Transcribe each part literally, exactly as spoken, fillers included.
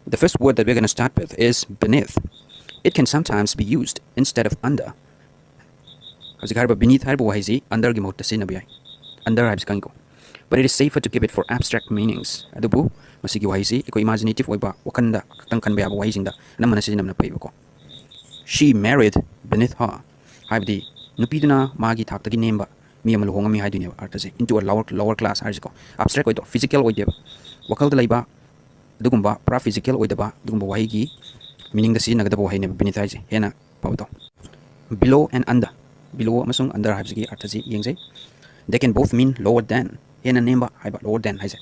The first word that we're going to start with is beneath. It can sometimes be used instead of under. ꯍꯧꯖꯤꯛ ꯍꯥꯏꯔꯤꯕ beneath ꯍꯥꯏꯔꯤꯕ ꯋꯥꯍꯩꯁꯤ underꯒꯤ ꯃꯍꯨꯠꯇ ꯁꯤꯖꯤꯟꯅꯕ ꯌꯥꯏ꯫ Under ꯍꯥꯏꯕꯁꯤ ꯈꯪꯉꯤꯀꯣ? But it is safer to keep it for abstract meanings. ꯑꯗꯨꯕꯨ ꯃꯁꯤꯒꯤ ꯋꯥꯍꯩꯁꯤ ꯑꯩꯈꯣꯏ imaginative ꯑꯣꯏꯕ, ꯋꯥꯈꯜꯗ ꯈꯛꯇꯪ ꯈꯟꯕ ꯌꯥꯕ ꯋꯥꯍꯩꯁꯤꯡꯗ ꯑꯅꯝꯕꯅ ꯁꯤꯖꯤꯟꯅꯕꯅ ꯐꯩꯕꯀꯣ꯫ She married beneath her, ꯍꯥꯏꯕꯗꯤ ꯅꯨꯄꯤꯗꯨꯅ ꯃꯥꯒꯤ ꯊꯥꯛꯇꯒꯤ ꯅꯦꯝꯕ ꯃꯤ ꯑꯃ ꯂꯨꯍꯣꯡꯉꯝꯃꯤ ꯍꯥꯏꯗꯣꯏꯅꯦꯕ꯫ ꯑꯔꯊꯁꯦ into a lower, lower class ꯍꯥꯏꯔꯤꯁꯤꯀꯣ, abstract ꯑꯣꯏꯗꯣ, physical ꯑꯣꯏꯗꯦꯕ, ꯋꯥꯈꯜꯗ ꯂꯩꯕ ꯑꯗꯨꯒꯨꯝꯕ ꯄꯨꯔꯥ physical ꯑꯣꯏꯗꯕ ꯑꯗꯨꯒꯨꯝꯕ ꯋꯥꯍꯩꯒꯤ meaningꯗ ꯁꯤꯖꯤꯟꯅꯒꯗꯕ ꯋꯥꯍꯩꯅꯦꯕ beneath ꯍꯥꯏꯁꯦ꯫ ꯍꯦꯟꯅ ꯐꯕꯗꯣ꯫ Below and under, below ꯑꯃꯁꯨꯡ under ꯍꯥꯏꯕꯁꯤꯒꯤ ꯑꯔꯊꯁꯤ ꯌꯦꯡꯖꯩ꯫ They can both mean lower than, ꯍꯦꯟꯅ ꯅꯦꯝꯕ ꯍꯥꯏꯕ, lower than ꯍꯥꯏꯁꯦ꯫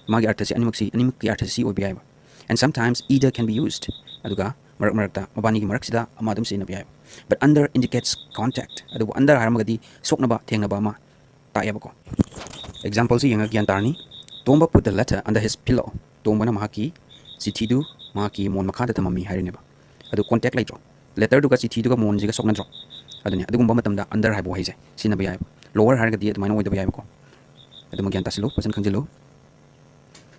ꯃꯥꯒꯤ ꯑꯔꯊꯁꯤ ꯑꯅꯤꯃꯛꯁꯤ, ꯑꯅꯤꯃꯛꯀꯤ ꯑꯔꯊꯁꯤ ꯁꯤ ꯑꯣꯏꯕ ꯌꯥꯏꯕ꯫ And sometimes either can be used. ꯑꯗꯨꯒ ꯃꯔꯛ ꯃꯔꯛꯇ ꯃꯕꯥꯅꯤꯒꯤ ꯃꯔꯛꯁꯤꯗ ꯑꯃ ꯑꯗꯨꯝ ꯁꯤꯖꯤꯟꯅꯕ ꯌꯥꯏꯕ꯫ But under indicates contact. ꯑꯗꯨꯕꯨ under ꯍꯥꯏꯔꯝꯃꯒꯗꯤ ꯁꯣꯛꯅꯕ, ꯊꯦꯡꯅꯕ ꯑꯃ ꯇꯥꯛꯑꯦꯕꯀꯣ꯫ Exampleꯁꯤ ꯌꯦꯡꯉꯒ ꯒ꯭ꯌꯥꯟ ꯇꯥꯔꯅꯤ꯫ Tomba put the letter under his pillow. ꯇꯣꯝꯕꯅ ꯃꯍꯥꯛꯀꯤ ꯆꯤꯊꯤꯗꯨ ꯃꯍꯥꯛꯀꯤ ꯃꯣꯟ ꯃꯈꯥꯗ ꯊꯝꯃꯝꯃꯤ ꯍꯥꯏꯔꯤꯅꯦꯕ꯫ ꯑꯗꯨ contact ꯂꯩꯇ꯭ꯔꯣ? Letterꯗꯨꯒ ꯆꯤꯊꯤꯗꯨꯒ ꯃꯣꯟꯁꯤꯒ ꯁꯣꯛꯅꯗ꯭ꯔꯣ? ꯑꯗꯨꯅꯤ, ꯑꯗꯨꯒꯨꯝꯕ ꯃꯇꯝꯗ under ꯍꯥꯏꯕ ꯋꯥꯍꯩꯁꯦ ꯁꯤꯖꯤꯟꯅꯕ ꯌꯥꯏꯕ꯫ Lower ꯍꯥꯏꯔꯒꯗꯤ ꯑꯗꯨꯃꯥꯏꯅ ꯑꯣꯏꯗꯕ ꯌꯥꯏꯕꯀꯣ꯫ ꯑꯗꯨꯃ ꯒ꯭ꯌꯥꯟ ꯇꯥꯁꯤꯜꯂꯨ, ꯐꯖꯅ ꯈꯪꯖꯤꯜꯂꯨ꯫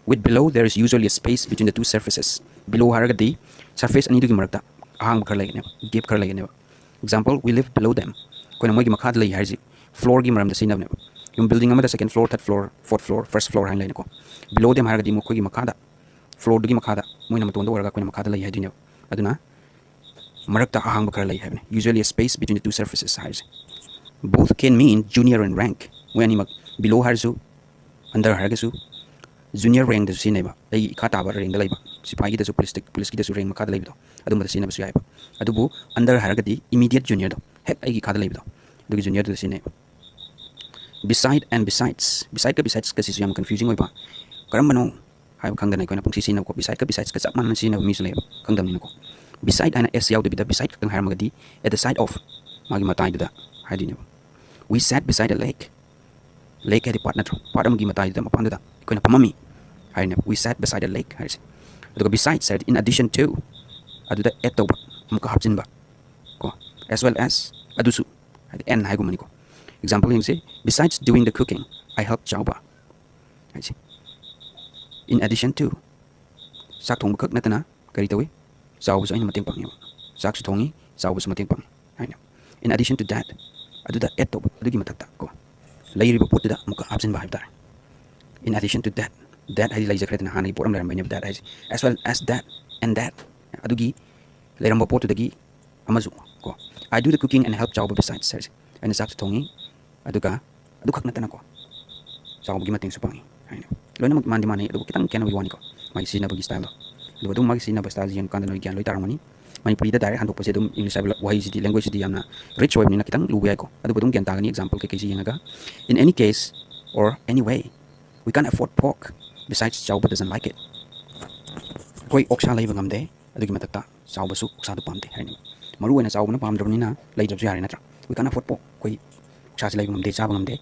With below, there is usually a space between the two surfaces. Below ꯍꯥꯏꯔꯒꯗꯤ surface ꯑꯅꯤꯗꯨꯒꯤ ꯃꯔꯛꯇ ꯑꯍꯥꯡꯕ ꯈꯔ ꯂꯩꯒꯅꯦꯕ, gap ꯈꯔ ꯂꯩꯒꯅꯦꯕ꯫ Example, we live below them. ꯑꯩꯈꯣꯏꯅ ꯃꯣꯏꯒꯤ ꯃꯈꯥꯗ ꯂꯩ ꯍꯥꯏꯔꯤꯁꯤ floorꯒꯤ ꯃꯔꯝꯗ ꯁꯤꯖꯤꯟꯅꯕꯅꯦꯕ꯫ ꯌꯨꯝ building ꯑꯃꯗ second floor, third floor, fourth floor, first floor ꯍꯥꯏꯅ ꯂꯩꯅꯀꯣ꯫ Below them ꯍꯥꯏꯔꯒꯗꯤ ꯃꯈꯣꯏꯒꯤ ꯃꯈꯥꯗ, floorꯗꯨꯒꯤ ꯃꯈꯥꯗ, ꯃꯣꯏꯅ ꯃꯇꯣꯟꯗ ꯑꯣꯏꯔꯒ ꯑꯩꯈꯣꯏꯅ ꯃꯈꯥꯗ ꯂꯩ ꯍꯥꯏꯗꯣꯏꯅꯦꯕ꯫ ꯑꯗꯨꯅ ꯃꯔꯛꯇ ꯑꯍꯥꯡꯕ ꯈꯔ ꯂꯩ ꯍꯥꯏꯕꯅꯤ, usually a space between the two surfaces ꯍꯥꯏꯔꯤꯁꯦ꯫ Both can mean junior and rank. ꯃꯣꯏ ꯑꯅꯤꯃꯛ, below ꯍꯥꯏꯔꯁꯨ, under ꯍꯥꯏꯔꯒꯁꯨ, junior rankꯗꯁꯨ ꯁꯤꯖꯤꯟꯅꯩꯕ꯫ ꯑꯩꯒꯤ ꯏꯈꯥ ꯇꯥꯕ rankꯗ ꯂꯩꯕ, ꯁꯤꯐꯥꯏꯒꯤꯗꯁꯨ, ꯄꯨꯂꯤꯁꯇ, ꯄꯨꯂꯤꯁꯀꯤꯗꯁꯨ rank ꯃꯈꯥꯗ ꯂꯩꯕꯗꯣ, ꯑꯗꯨꯝꯕꯗ ꯁꯤꯖꯤꯟꯅꯕꯁꯨ ꯌꯥꯏꯕ꯫ ꯑꯗꯨꯕꯨ under ꯍꯥꯏꯔꯒꯗꯤ immediate juniorꯗꯣ, ꯍꯦꯛ ꯑꯩꯒꯤ ꯏꯈꯥꯗ ꯂꯩꯕꯗꯣ, ꯑꯗꯨꯒꯤ juniorꯗꯨꯗ ꯁꯤꯖꯤꯟꯅꯩꯕ꯫ Beside and besides, besideꯀ besidesꯀꯁꯤꯁꯨ ꯌꯥꯝ confusing ꯑꯣꯏꯕ, ꯀꯔꯝꯕꯅꯣ ꯍꯥꯏꯕ ꯈꯪꯗꯅ ꯑꯩꯈꯣꯏꯅ ꯄꯨꯡꯁꯤ ꯁꯤꯖꯤꯟꯅꯕꯀꯣ꯫ Besideꯀ besidesꯀ ꯆꯞ ꯃꯥꯟꯅꯅ ꯁꯤꯖꯤꯟꯅꯕ ꯃꯤꯁꯨ ꯂꯩꯌꯦꯕ, ꯈꯪꯗꯕꯅꯤꯅꯀꯣ꯫ Beside ꯍꯥꯏꯅ S ꯌꯥꯎꯗꯕꯤꯗ beside ꯈꯛꯇꯪ ꯍꯥꯏꯔꯝꯃꯒꯗꯤ at the side of, ꯃꯥꯒꯤ ꯃꯇꯥꯏꯗꯨꯗ ꯍꯥꯏꯗꯣꯏꯅꯦꯕ꯫ We sat beside a lake. Lake ꯍꯥꯏꯗꯤ ꯄꯥꯠ ꯅꯠꯇ꯭ꯔꯣ? ꯄꯥꯠ ꯑꯃꯒꯤ ꯃꯇꯥꯏꯗꯨꯗ, ꯃꯄꯥꯟꯗꯨꯗ ꯑꯩꯈꯣꯏꯅ ꯐꯝꯃꯝꯃꯤ ꯍꯥꯏꯔꯤꯅꯦꯕ, we sat beside a lake ꯍꯥꯏꯔꯤꯁꯦ꯫ ꯑꯗꯨꯒ besides ꯍꯥꯏꯔꯗꯤ in addition to, ꯑꯗꯨꯗ add ꯇꯧꯕ, ꯑꯃꯨꯛꯀ ꯍꯥꯞꯆꯤꯟꯕ ꯀꯣ, as well as, ꯑꯗꯨꯁꯨ, ꯍꯥꯏꯗꯤ and ꯍꯥꯏꯒꯨꯝꯕꯅꯤꯀꯣ꯫ Example ꯌꯦꯡꯁꯤ, besides doing the cooking, I help ꯆꯥꯎꯕ ꯍꯥꯏꯁꯦ꯫ In addition to, ꯆꯥꯛ ꯊꯣꯡꯕ ꯈꯛ ꯅꯠꯇꯅ ꯀꯔꯤ ꯇꯧꯏ? ꯆꯥꯎꯕꯁꯨ ꯑꯩꯅ ꯃꯇꯦꯡ ꯄꯥꯡꯉꯦꯕ꯫ ꯆꯥꯛꯁꯨ ꯊꯣꯡꯉꯤ, ꯆꯥꯎꯕꯁꯨ ꯃꯇꯦꯡ ꯄꯥꯡꯉꯤ ꯍꯥꯏꯅ꯫ In addition to that, ꯑꯗꯨꯗ add ꯇꯧꯕ, ꯑꯗꯨꯒꯤ ꯃꯊꯛꯇ ꯀꯣ, ꯂꯩꯔꯤꯕ ꯄꯣꯠꯇꯨꯗ ꯑꯃꯨꯛꯀ ꯍꯥꯞꯆꯤꯟꯕ ꯍꯥꯏꯕ ꯇꯥꯔꯦ꯫ In addition to that, that ꯍꯥꯏꯗꯤ ꯂꯩꯖꯈ꯭ꯔꯦꯗꯅ, ꯍꯥꯟꯅꯒꯤ ꯄꯣꯠ ꯑꯃ ꯂꯩꯔꯝꯕꯩꯅꯦꯕ that ꯍꯥꯏꯁꯦ꯫ As well as that and that, ꯑꯗꯨꯒꯤ ꯂꯩꯔꯝꯕ ꯄꯣꯠꯇꯨꯗꯒꯤ ꯑꯃꯁꯨ ꯀꯣ꯫ I do the cooking and help ꯆꯥꯎꯕ besides ꯍꯥꯏꯁꯦ꯫ ꯑꯩꯅ ꯆꯥꯛꯁꯨ ꯊꯣꯡꯉꯤ, ꯑꯗꯨꯒ ꯑꯗꯨꯈꯛ ꯅꯠꯇꯅꯀꯣ, ꯆꯥꯎꯕꯒꯤ ꯃꯇꯦꯡꯁꯨ ꯄꯥꯡꯉꯤ ꯍꯥꯏꯅ꯫ ꯂꯣꯏꯅꯃꯛ ꯃꯥꯟꯗꯤ ꯃꯥꯟꯅꯩ, ꯑꯗꯨꯕꯨ ꯈꯤꯇꯪ ꯈꯦꯠꯅꯕꯒꯤ ꯋꯥꯅꯤꯀꯣ, ꯃꯥꯒꯤ ꯁꯤꯖꯤꯟꯅꯕꯒꯤ styleꯗꯣ꯫ ꯑꯗꯨꯒ ꯑꯗꯨꯝ ꯃꯥꯒꯤ ꯁꯤꯖꯤꯟꯅꯕ styleꯁꯤ ꯌꯦꯡꯉꯀꯥꯟꯗ ꯅꯣꯏ ꯒ꯭ꯌꯥꯟ ꯂꯣꯏ ꯇꯥꯔꯝꯒꯅꯤ꯫ ꯃꯅꯤꯄꯨꯔꯤꯗ direct ꯍꯟꯗꯣꯛꯄꯁꯦ ꯑꯗꯨꯝ English ꯍꯥꯏꯕ ꯋꯥꯍꯩꯁꯤꯗꯤ, languageꯁꯤꯗꯤ ꯌꯥꯝꯅ rich ꯑꯣꯏꯕꯅꯤꯅ ꯈꯤꯇꯪ ꯂꯨꯕ ꯌꯥꯏꯀꯣ, ꯑꯗꯨꯕꯨ ꯑꯗꯨꯝ ꯒ꯭ꯌꯥꯟ ꯇꯥꯒꯅꯤ example ꯀꯩꯀꯩꯁꯤ ꯌꯦꯡꯉꯒ꯫ In any case or any way, we can't afford pork. Besides, ꯆꯥꯎꯕ doesn't like it. ꯑꯩꯈꯣꯏ ꯑꯣꯛꯁꯥ ꯂꯩꯕ ꯉꯝꯗꯦ, ꯑꯗꯨꯒꯤ ꯃꯊꯛꯇ ꯆꯥꯎꯕꯁꯨ ꯑꯣꯛꯁꯥꯗꯨ ꯄꯥꯝꯗꯦ ꯍꯥꯏꯅꯦꯕ꯫ ꯃꯔꯨ ꯑꯣꯏꯅ ꯆꯥꯎꯕꯅ ꯄꯥꯝꯗ꯭ꯔꯕꯅꯤꯅ ꯂꯩꯗ꯭ꯔꯁꯨ ꯌꯥꯔꯦ ꯅꯠꯇ꯭ꯔꯥ? We can't afford pork. ꯑꯩꯈꯣꯏ ꯑꯣꯛꯁꯥꯁꯦ ꯂꯩꯕ ꯉꯝꯗꯦ, ꯆꯥꯕ ꯉꯝꯗꯦ,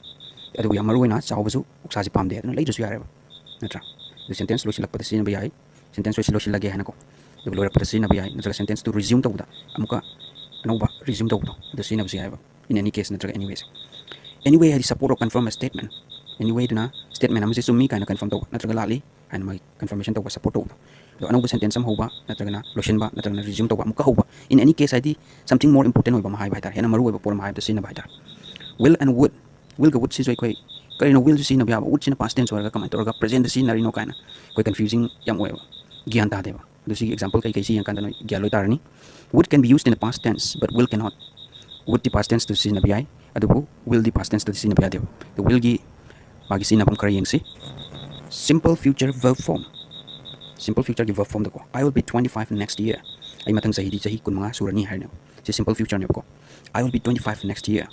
ꯑꯗꯨꯕꯨ ꯌꯥꯝ ꯃꯔꯨ ꯑꯣꯏꯅ ꯆꯥꯎꯕꯁꯨ ꯑꯣꯛꯁꯥꯁꯦ ꯄꯥꯝꯗꯦ, ꯑꯗꯨꯅ ꯂꯩꯗ꯭ꯔꯁꯨ ꯌꯥꯔꯦꯕ ꯅꯠꯇ꯭ꯔꯥ? ꯑꯗꯨ sentence ꯂꯣꯏꯁꯤꯜꯂꯛꯄꯗ ꯁꯤꯖꯤꯟꯅꯕ ꯌꯥꯏ꯫ Sentence ꯂꯣꯏꯁꯤꯜ-, ꯂꯣꯏꯁꯤꯜꯂꯒꯦ ꯍꯥꯏꯅꯀꯣ, ꯑꯗꯨꯒ ꯂꯣꯏꯔꯛꯄꯗ ꯁꯤꯖꯤꯟꯅꯕ ꯌꯥꯏ, ꯅꯠꯇ꯭ꯔꯒ sentenceꯇꯨ resume ꯇꯧꯕꯗ ꯑꯃꯨꯛꯀ ꯑꯅꯧꯕ resume ꯇꯧꯕꯗꯣ ꯑꯗꯨ ꯁꯤꯖꯤꯟꯅꯕꯁꯨ ꯌꯥꯏꯑꯕ꯫ In any case ꯅꯠꯇ꯭ꯔꯒ anyway. Anyway ꯍꯥꯏꯗꯤ support or confirm a statement. Anyway ꯗꯨꯅ statement ꯑꯃꯁꯦ ꯆꯨꯝꯃꯤ ꯀꯥꯏꯅ confirm ꯇꯧꯕ ꯅꯠꯇ꯭ꯔꯒ ꯂꯥꯜꯂꯤ ꯍꯥꯏꯅ ꯃꯥꯒꯤ confirmation ꯇꯧꯕ, support ꯇꯧꯕꯗꯣ꯫ ꯑꯗꯣ ꯑꯅꯧꯕ sentence ꯑꯃ ꯍꯧꯕ ꯅꯠꯇ꯭ꯔꯒꯅ ꯂꯣꯏꯁꯤꯟꯕ ꯅꯠꯇ꯭ꯔꯒꯅ resume ꯇꯧꯕ, ꯑꯃꯨꯛꯀ ꯍꯧꯕ꯫ In any case ꯍꯥꯏꯗꯤ something more important ꯑꯣꯏꯕ ꯑꯃ ꯍꯥꯏꯕ ꯍꯥꯏꯇꯥꯔꯦ, ꯍꯦꯟꯅ ꯃꯔꯨ ꯑꯣꯏꯕ ꯄꯣꯠ ꯑꯃ ꯍꯥꯏꯕꯗ ꯁꯤꯖꯤꯟꯅꯕ ꯍꯥꯏꯇꯥꯔꯦ꯫ Will and would. Willꯒ wouldꯁꯤꯁꯨ ꯑꯩꯈꯣꯏ ꯀꯔꯤꯅꯣ willꯁꯨ ꯁꯤꯖꯤꯟꯅꯕ ꯌꯥꯕ, wouldꯁꯤꯅ past tense ꯑꯣꯏꯔꯒ ꯀꯃꯥꯏꯅ ꯇꯧꯔꯒ presentꯗ ꯁꯤꯖꯤꯟꯅꯔꯤꯅꯣ ꯀꯥꯏꯅ ꯑꯩꯈꯣꯏ confusing ꯌꯥꯝ ꯑꯣꯏꯌꯦꯕ, ꯒ꯭ꯌꯥꯟ ꯇꯥꯗꯦꯕ꯫ ꯑꯗꯨ ꯁꯤꯒꯤ example ꯀꯩꯀꯩꯁꯤ ꯌꯦꯡꯀꯥꯟꯗ ꯅꯣꯏ ꯒ꯭ꯌꯥꯟ ꯂꯣꯏ ꯇꯥꯔꯅꯤ꯫ Would can be used in the past tense, but will cannot. Wouldꯇꯤ past tenseꯇ ꯁꯤꯖꯤꯟꯅꯕ ꯌꯥꯏ, ꯑꯗꯨꯕꯨ willꯗꯤ past tenseꯇꯗꯤ ꯁꯤꯖꯤꯟꯅꯕ ꯌꯥꯗꯦꯕ꯫ ꯑꯗꯨ willꯒꯤ ꯃꯥꯒꯤ ꯁꯤꯖꯤꯟꯅꯐꯝ ꯈꯔ ꯌꯦꯡꯁꯤ꯫ Simple future verb form. Simple futureꯒꯤ verb formꯗꯀꯣ, I will be twenty five next year. ꯑꯩ ꯃꯊꯪ ꯆꯍꯤꯗꯤ ꯆꯍꯤ ꯀꯨꯟꯃꯉꯥ ꯁꯨꯔꯅꯤ ꯍꯥꯏꯔꯅꯦꯕ꯫ ꯁꯤ simple futureꯅꯦꯕꯀꯣ꯫ I will be twenty five next year.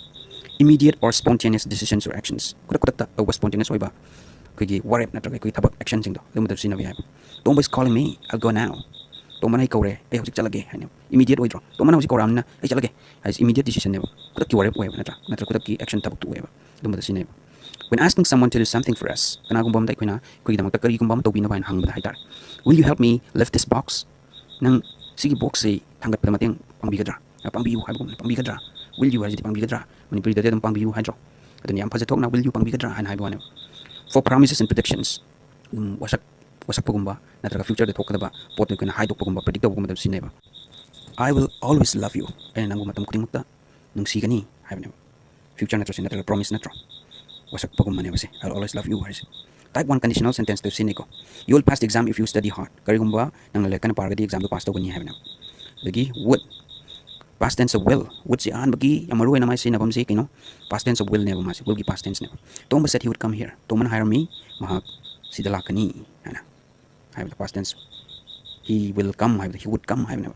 Immediate or spontaneous decisions or actions. ꯈꯨꯗꯛ ꯈꯨꯗꯛꯇ ꯇꯧꯕ spontaneous ꯑꯣꯏꯕ ꯑꯩꯈꯣꯏꯒꯤ ꯋꯥꯔꯦꯞ ꯅꯠꯇ꯭ꯔꯒ ꯑꯩꯈꯣꯏꯒꯤ ꯊꯕꯛ actionꯁꯤꯡꯗꯣ ꯑꯗꯨꯝꯕꯗ ꯁꯤꯖꯤꯟꯅꯕ ꯌꯥꯏꯕ꯫ Tomba is calling me, I'll go now. ꯇꯣꯝꯕꯅ ꯑꯩ ꯀꯧꯔꯦ, ꯑꯩ ꯍꯧꯖꯤꯛ ꯆꯠꯂꯒꯦ ꯍꯥꯏꯅꯦꯕ꯫ Immediate ꯑꯣꯏꯗ꯭ꯔꯣ? ꯇꯣꯝꯕꯅ ꯍꯧꯖꯤꯛ ꯀꯧꯔꯛꯑꯕꯅꯤꯅ ꯑꯩ ꯆꯠꯂꯒꯦ ꯍꯥꯏꯁꯦ immediate decisionꯅꯦꯕ, ꯈꯨꯗꯛꯀꯤ ꯋꯥꯔꯦꯞ ꯑꯣꯏꯌꯦꯕ ꯅꯠꯇ꯭ꯔꯥ? ꯅꯠꯇ꯭ꯔꯒ ꯈꯨꯗꯛꯀꯤ action ꯊꯕꯛꯇꯨ ꯑꯣꯏꯌꯦꯕ, ꯑꯗꯨꯝꯕꯗ ꯁꯤꯖꯤꯟꯅꯩꯕ꯫ When asking someone to do something for us, ꯀꯅꯥꯒꯨꯝꯕ ꯑꯃꯗ ꯑꯩꯈꯣꯏꯅ ꯑꯩꯈꯣꯏꯒꯤꯗꯃꯛꯇ ꯀꯔꯤꯒꯨꯝꯕ ꯑꯃ ꯇꯧꯕꯤꯅꯕ ꯍꯥꯏꯅ ꯍꯪꯕꯗ ꯍꯥꯏꯇꯥꯔꯦ, Will you help me lift this box? ꯅꯪ ꯁꯤꯒꯤ boxꯁꯤ ꯊꯥꯡꯒꯠꯄꯗ ꯃꯇꯦꯡ ꯄꯥꯡꯕꯤꯒꯗ꯭ꯔꯥ? ꯑ, ꯄꯥꯡꯕꯤꯌꯨ ꯍꯥꯏꯕꯒꯨꯝꯕꯅꯤ, ꯄꯥꯡꯕꯤꯒꯗ꯭ꯔꯥ? Will you ꯍꯥꯏꯁꯤꯗꯤ ꯄꯥꯡꯕꯤꯒꯗ꯭ꯔꯥ? ꯃꯅꯤꯄꯨꯔꯤꯗꯗꯤ ꯑꯗꯨꯝ ꯄꯥꯡꯕꯤꯌꯨ ꯍꯥꯏꯗ꯭ꯔꯣ? ꯑꯗꯨꯅ ꯌꯥꯝ ꯐꯖꯊꯣꯛꯅ Will you ꯄꯥꯡꯕꯤꯒꯗ꯭ꯔꯥ ꯍꯥꯏꯅ ꯍꯥꯏꯕ ꯋꯥꯅꯦꯕ꯫ For promises and predictions. ꯑꯗꯨꯝ ꯋꯥꯁꯛ ꯋꯥꯁꯛꯄꯒꯨꯝꯕ ꯅꯠꯇ꯭ꯔꯒ ꯐ꯭ꯌꯨꯆꯔꯗ ꯊꯣꯛꯀꯗꯕ ꯄꯣꯠꯇꯨ ꯑꯩꯈꯣꯏꯅ ꯍꯥꯏꯗꯣꯛꯄꯒꯨꯝꯕ, predict ꯇꯧꯕꯒꯨꯝꯕꯗ ꯁꯤꯖꯤꯟꯅꯩꯕ꯫ "I will always love you", ꯑꯩꯅ ꯅꯪꯕꯨ ꯃꯇꯝ ꯈꯨꯗꯤꯡꯃꯛꯇ ꯅꯨꯡꯁꯤꯒꯅꯤ ꯍꯥꯏꯕꯅꯦꯕ꯫ ꯐ꯭ꯌꯨꯆꯔ ꯅꯠꯇ꯭ꯔꯁꯨ, ꯅꯠꯇ꯭ꯔꯒ ꯄ꯭ꯔꯣꯃꯤꯁ ꯅꯠꯇ꯭ꯔꯣ? ꯋꯥꯁꯛꯄꯒꯨꯝꯕꯅꯦꯕ ꯁꯦ, "I will always love you" ꯍꯥꯏꯔꯤꯁꯦ꯫ Type one conditional sentenceꯇ ꯁꯤꯖꯤꯟꯅꯩꯀꯣ꯫ "You will pass the exam if you study hard", ꯀꯔꯤꯒꯨꯝꯕ ꯅꯪꯅ ꯂꯥꯏꯔꯤꯛ ꯀꯟꯅ ꯄꯥꯔꯒꯗꯤ ꯑꯦꯛꯖꯥꯝꯗꯣ ꯄꯥꯁ ꯇꯧꯒꯅꯤ ꯍꯥꯏꯕꯅꯦꯕ꯫ ꯑꯗꯒꯤ would, past tense of will, wouldꯁꯤ ꯑꯍꯥꯟꯕꯒꯤ ꯌꯥꯝ ꯃꯔꯨ ꯑꯣꯏꯅ ꯃꯥꯏ ꯁꯤꯖꯤꯟꯅꯐꯝꯁꯤ ꯀꯩꯅꯣ? Past tense of willꯅꯦꯕ ꯃꯥꯁꯦ, willꯒꯤ past tenseꯅꯦꯕ꯫ "Tomba said he would come here", ꯇꯣꯝꯕꯅ ꯍꯥꯏꯔꯝꯃꯤ ꯃꯍꯥꯛ ꯁꯤꯗ ꯂꯥꯛꯀꯅꯤ ꯍꯥꯏꯅ꯫ ꯍꯥꯏꯕꯗ past tense, "He will come" ꯍꯥꯏꯕꯗ "He would come" ꯍꯥꯏꯕꯅꯦꯕ꯫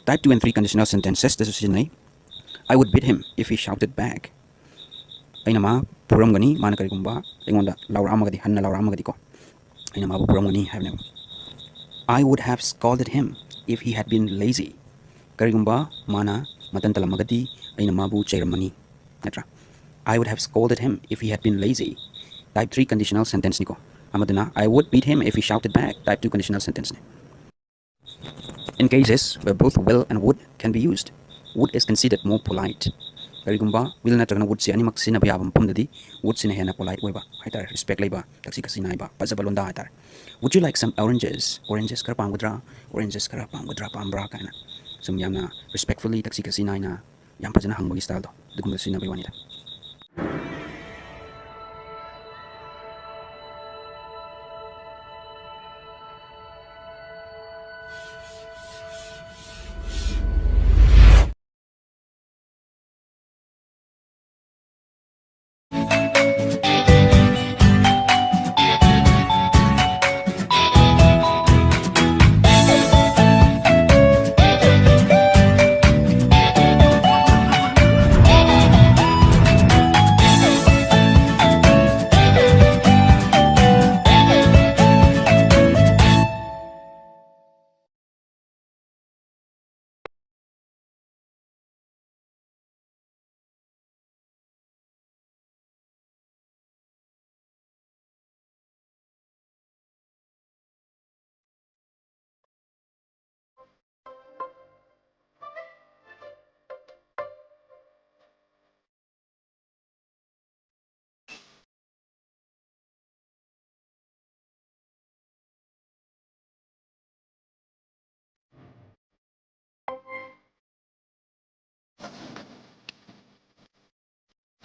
Type two and three conditional sentencesꯇꯁꯨ ꯁꯤꯖꯤꯟꯅꯩ꯫ "I would beat him if he shouted back", ꯑꯩꯅ ꯃꯥ ꯐꯨꯔꯝꯒꯅꯤ, ꯃꯥꯅ ꯀꯔꯤꯒꯨꯝꯕ ꯑꯩꯉꯣꯟꯗ ꯂꯥꯎꯔꯛꯑꯝꯃꯒꯗꯤ, ꯍꯟꯅ ꯂꯥꯎꯔꯛꯑꯝꯃꯒꯗꯤꯀꯣ, ꯑꯩꯅ ꯃꯥꯕꯨ ꯐꯨꯔꯝꯒꯅꯤ ꯍꯥꯏꯕꯅꯦꯕ꯫ "I would have scolded him if he had been lazy", ꯀꯔꯤꯒꯨꯝꯕ ꯃꯥꯅ ꯃꯇꯟ ꯇꯜꯂꯝꯃꯒꯗꯤ ꯑꯩꯅ ꯃꯥꯕꯨ ꯆꯩꯔꯝꯃꯅꯤ, ꯅꯠꯇ꯭ꯔꯥ? "I would have scolded him if he had been lazy", type three conditional sentenceꯅꯤꯀꯣ꯫ ꯑꯃꯗꯨꯅ "I would beat him if he shouted back", type two conditional sentenceꯅꯤ꯫ In cases where both will and would can be used, would is considered more polite. ꯀꯔꯤꯒꯨꯝꯕ will ꯅꯠꯇ꯭ꯔꯒꯅ wouldꯁꯦ ꯑꯅꯤꯃꯛ ꯁꯤꯖꯤꯟꯅꯕ ꯌꯥꯕ ꯃꯐꯝꯗꯗꯤ wouldꯁꯤꯅ ꯍꯦꯟꯅ polite ꯑꯣꯏꯕ ꯍꯥꯏꯇꯥꯔꯦ, respect ꯂꯩꯕ, ꯊꯛꯁꯤ ꯈꯥꯁꯤ ꯅꯥꯏꯕ, ꯐꯖꯕ ꯂꯣꯟꯗꯥ ꯍꯥꯏꯇꯥꯔꯦ꯫ "Would you like some oranges? Oranges ꯈꯔ ꯄꯥꯝꯒꯗ꯭ꯔꯥ? Oranges ꯈꯔ ꯄꯥꯝꯒꯗ꯭ꯔꯥ, ꯄꯥꯝꯕ꯭ꯔꯥ?" ꯀꯥꯏꯅ ꯁꯨꯝ ꯌꯥꯝꯅ respectfully, ꯊꯛꯁꯤ ꯈꯥꯁꯤ ꯅꯥꯏꯅ, ꯌꯥꯝ ꯐꯖꯅ ꯍꯪꯕꯒꯤ styleꯗꯣ, ꯑꯗꯨꯒꯨꯝꯕ ꯁꯤꯖꯤꯟꯅꯕꯒꯤ ꯋꯥꯅꯤꯗ꯫